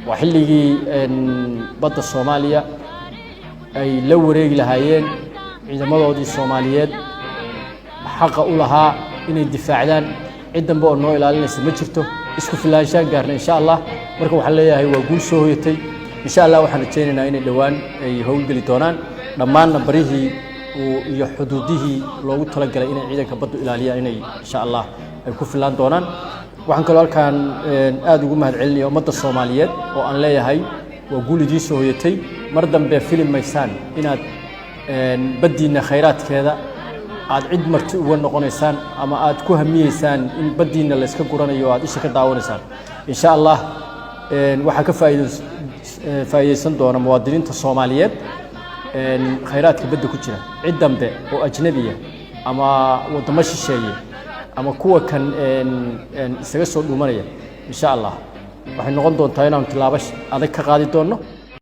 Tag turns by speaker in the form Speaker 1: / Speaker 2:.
Speaker 1: Waa xilligii badda Soomaaliya ay la wareegi lahaayeen ciidamadoodii Soomaaliyeed xaqa u lahaa inay difaacdaan. Cid dambe oo noo ilaalinaysa ma jirto. Isku filaanshaan gaarna, insha Allah. Marka waxaan leeyahay waa guul soo hoyatay. Insha Allah waxaan rajaynaynaa inay dhowaan ay howlgeli doonaan dhammaanna barihii iyo xuduudihii loogu talagalay inay ciidanka baddu ilaaliyaan, inay insha Allah ay ku filaan doonaan. Waxaan kaloo halkaan aada ugu mahad celinaya ummadda Soomaaliyeed oo aan leeyahay waa guul idiin soo hoyatay. Mar dambe fili maysaan inaad baddiinna khayraadkeeda aad cid marti uga noqonaysaan ama aad ku hamiyeysaan in baddiinna layska guranayo o aad isha ka daawanaysaan. Insha Allah waxaa ka faa'iidaysan doona muwaadiniinta Soomaaliyeed khayraadka badda ku jira. Cid dambe oo ajnabiya ama waddamo shisheeye ama kuwa kan isaga soo dhuumanaya, insha Allah waxay noqon doontaa inaanu tilaabo adag ka qaadi doonno.